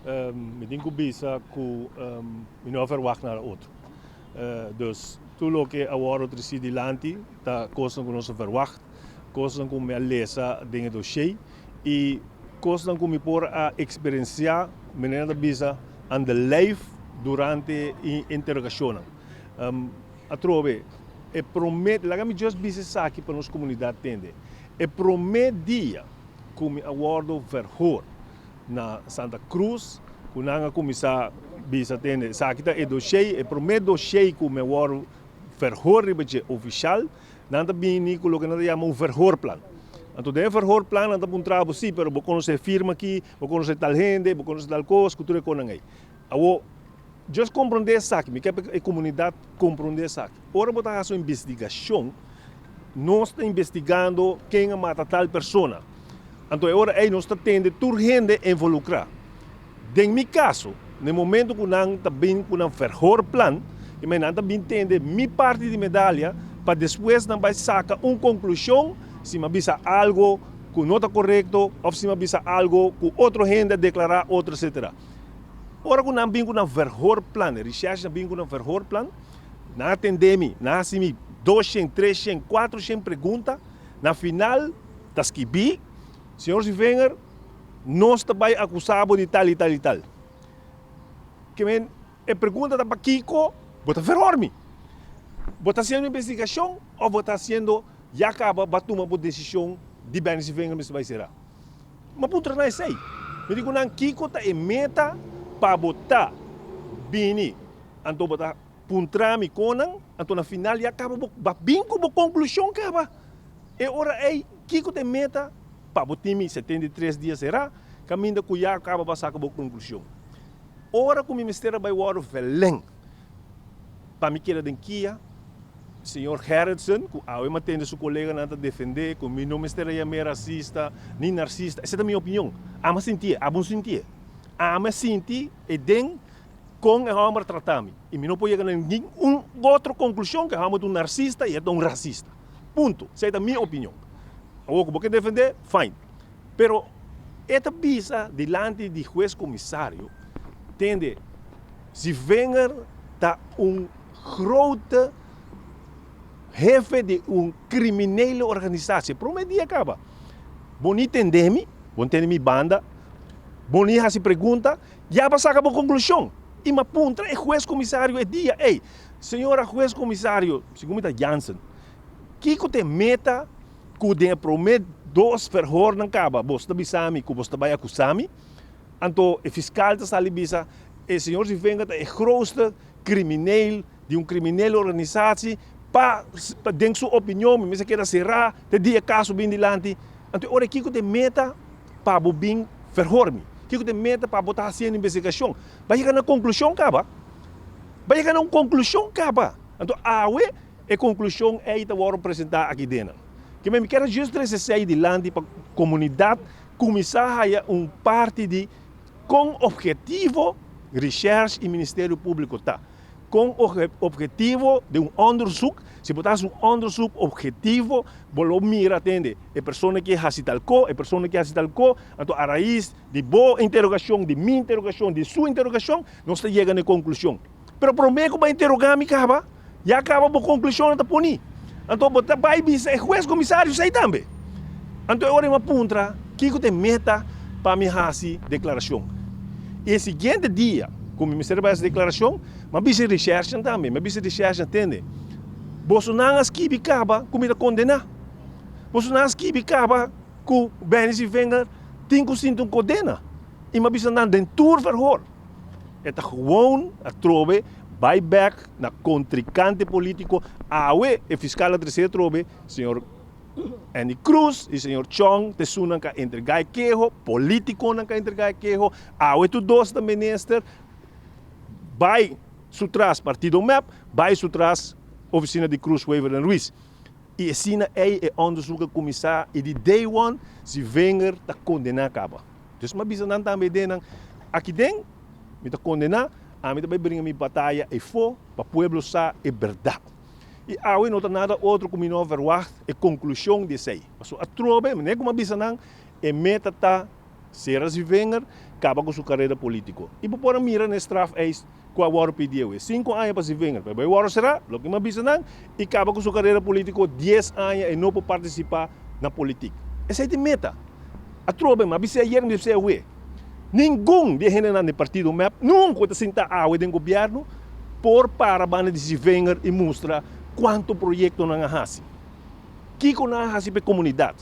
Mi tin ku bisa ku mi no a verwagt nada otro. Dus tur loke a wòrdu tresí dilanti ta kosnan ku nos a verwagt, kosnan ku mi a lesa den e doshé i kosnan ku mi por a eksperensiá, manera ta bisa, aan de lijf durante e interogashonnan. Atrobe, e promé, laga mi just bisa esaki pa nos komunidat tende, e promé dia ku mi a wòrdu verhoor na Santa Cruz, ku nan a kuminsá bisa tende, esaki ta e doshé, e promé doshé ku mi a wòrdu verhoor riba dje ofishal, nan ta bini ku loke nan ta yama un verhoorplan. Anto den e verhoorplan nan ta puntra bo, sí, pero bo konosé e firma aki, bo konosé tal hende, bo konosé tal kos, ku tur e kosnan ei. Awor, just komprondé esaki, mi ke pa e komunidat komprondé esaki. Ora bo ta hasi un investigashon, nos ta investigando ken a mata tal persona. Anto e ora ei nos ta tende tur hende involukrá. Den mi kaso, na e momento ku nan ta bin ku nan verhoorplan, i nan ta bin tende mi parti di medalia pa despues nan bai saka un konklushon si mi a bisa algo ku no ta korekto òf si mi a bisa algo ku otro hende a deklará otro etsetera. Ora ku nan bin ku nan verhoorplan, e reshèrshe a bin ku nan verhoorplan, nan a tende mi, nan a hasi mi doshen, treshen, kuatroshen pregunta, na final ta skibí, Señor Zivinger, nos ta bai akusá bo di tal i tal i tal. Ke men, e pregunta ta pakiko bo ta verhoor mi? Bo ta hasiendo investigashon òf bo ta hasiendo ya kaba bo a tuma bo desishon di Benny Zivinger mester bai será? Mi a puntra nan esei. Mi di ku nan, Kiko ta e meta pa bo ta bini? Anto bo ta puntra mi kon nan, anto na final ya kaba bo ba bin ku bo konklushon kaba. E ora ei, kiko ta e meta pa bo tin mi 73 dia será, kaminda ku ya kaba bo a saka bo konklushon? Ora ku mi mester a bai wòrdu velen pa mi keda den kia, Señor Gerritsen, ku awe mi a tende su koleganan ta defendé ku mi no mester a yam'é rasista ni narsista, esei ta mi opinion. Ami a sintié, abo no sintié. Ami a sinti e den kon e hòmber a trata mi i mi no por yega na ningun otro konklushon ku e hòmber ta un narsista i e ta un rasista. Punto. Esei ta mi opinion. Awor ku bo ke defendé, fine. Pero e ta bisa dilanti di hues komisario, tende, Zivinger ta un grote hefe di un kriminele organisatie. Prome dia kaba. Bo ni tende mi, bo no tende mi banda, bo ni hasi pregunta, ya bo a saka bo konklushon. I mi a puntra e hues komisario e dia ei, Señora hues komisario, segun mi ta Jansen, kiko ta e meta ku den e prome dos verhoornan kaba bo ta bisa mi ku bo ta bai akusa mi? Anto e fiskal ta sali bisa, e señor Zivenga ta e grootste krimineel di un kriminele organisatie, pa den su opinion mi mester keda será te dia e kaso bin dilanti. Anto e ora kiko ta e meta pa bo bin verhoor mi? Kiko ta e meta pa bo ta hasiendo investigashon? Bai yega na konklushon kaba. Bai yega na un konklushon kaba. Anto awe e konklushon ei ta wòrdu presentá aki den nan. Ke mi kier a just trese esei dilanti pa komunidat kuminsá haya un parti di kon ophetivo Recherche i Ministerio Públiko ta. Kon ophetivo den un onderzoek, si bo ta hasi un onderzoek ophetivo, bo lo mira tende e persona ke hasi tal ko, e persona ke hasi tal ko, anto a rais di bo interogashon, di mi interogashon, di su interogashon, nos ta yega na e konklushon. Pero promé ku bo a interogá mi kaba, ya kaba bo konklushonnan ta poni. Anto bo ta bai bisa e hues komisario esei tambe. Anto e ora mi a puntra kiko ta e meta pa mi hasi deklarashon. I e siguiente dia ku mi mester a bai hasi deklarashon, mi a bisa e reshèrshinan tambe, mi a bisa e reshèrshinan, Tende, bosonan a skibi kaba ku mi ta kondená. Bosonan a skibi kaba ku Benny Zivinger tin ku sinti un kodena. I mi a bisa nan den tur verhoor. E ta gewoon atrobe bai bek na kontrikante politiko. Awe e fiskal a trese atrobe señor Andy Cruz i señor Chong ta esunnan ka entrega e keho, politikonan ka entrega e keho. Awe tur dos ta minister bai su tras partido mep, bai su tras ofisina di Cruz, Wever en Ruiz. I asina ei e onderzoek a kuminsá i di day one Zivinger ta kondená kaba. Dus mi a bisa nan tambe den nan, aki den mi ta kondená, ami ta bai bringa mi bataya efó pa pueblo sa e bèrdat. I awe no ta nada otro ku mi no a verwagt e konklushon di esei. Pasobra atrobe, manera ku mi a bisa nan, e meta ta sera Zivinger. kaba ku su karera polítiko. I bo por a mira na e strafeis ku a wòrdu pidi awe, sinku aña pa Zievinger, pa e bai wòrdu será, loke mi a bisa nan, i kaba ku su karera polítiko dies aña e no por partisipá na politik. Esei ta e meta. Atrobe, mi a bis'é ayer, mi a bis'é awe, ningun di e hendenan di partido mep nunka ta sinta awe den gobièrnu por para banda di Zievinger i mustra kuantu proyekto nan a hasi, kiko nan a hasi pa e komunidat.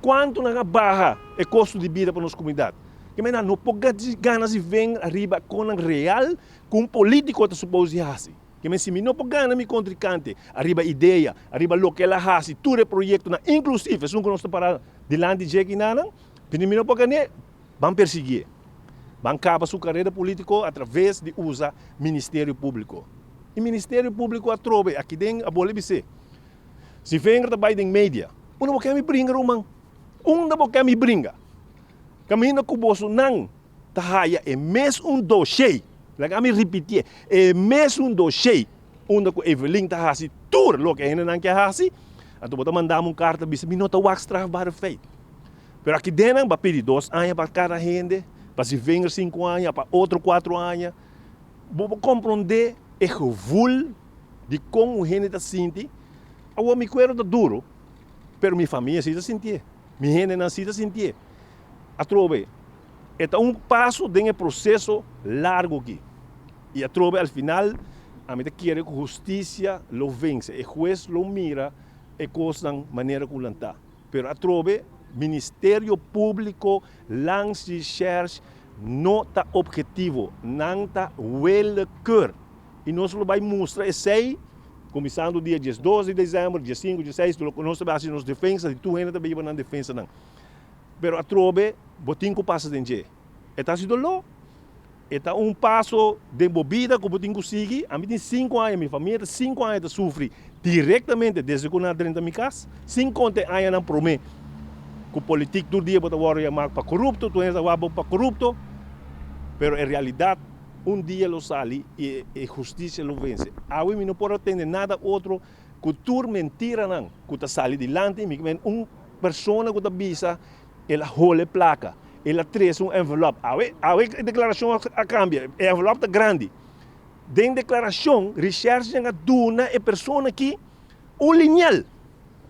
Kuantu nan a baha e kosto di bida pa nos komunidat? Ke mei nan no por gana si ven ariba konan real ku un politiko ta supos di hasi. Ke mei si mi no por gana mi kontrinkante ariba idea, ariba loke el a hasi, tur e proyektonan, inklusive esun ku nos ta para dilanti dje kinanan, p'e mi no por gan'é, ban persiguié. Ban kaba su karera politiko atraves di usa Ministerio Públiko. I Ministerio Públiko atrobe aki den a bole bis'é. Si Wenger ta bai den media, unda bo ke mi bringa ruman? Unda bo ke mi bringa? Kaminda ku boso nan ta haya e mes un doshé, laga mi ripitié, e mes un doshé unda ku Evelyn ta hasi tur loke hendenan ke hasi, anto bo ta manda mi un karta bisa mi no ta wak strafbare feit. Pero aki den nan bo a pidi dos aña pa kada hende, pa si Wenger sinku aña, pa otro kuatro aña. Bo por komprondé e gevoel di kon un hende ta sinti. Awor mi kuero ta duru, pero mi famia si ta sintié, mi hendenan si ta sintié. Atrobe, e ta un paso den e proseso largu aki. I atrobe al final ami ta kere ku hustisia lo vense, e hues lo mira e kosnan manera ku nan ta. Pero atrobe Ministerio Públiko, Landsrecherche no ta objetivo, nan ta willekeur. I nos lo bai mustra esei kuminsando dia diesdos di desèmber, diesinku, dieseis, nos ta bai hasi nos defensa, di tur hende ta bai hiba nan defensanan. Pero atrobe bo tin ku pasa den dje. E ta hasi doló, e ta un paso den bo bida ku bo tin ku sigui. Ami tin sinku aña, mi famia ta sinku aña ta sufri direktamente desde ku nan a drenta mi kas, sin konta e añanan promé ku politik tur dia bo ta wòrdu yamá pa korupto, tur hende ta wak bo pa korupto, pero e realidat un dia lo sali i e hustisia lo vense. Awe mi no por a tende nada otro ku tur mentiranan ku ta sali dilanti mi, un persona ku ta bisa el a hole plaka, el a trese un envelop. Awe, awe e deklarashon a kambia, e envelop ta grandi. Den deklarashon, reshershnan a duna e persona aki un linial.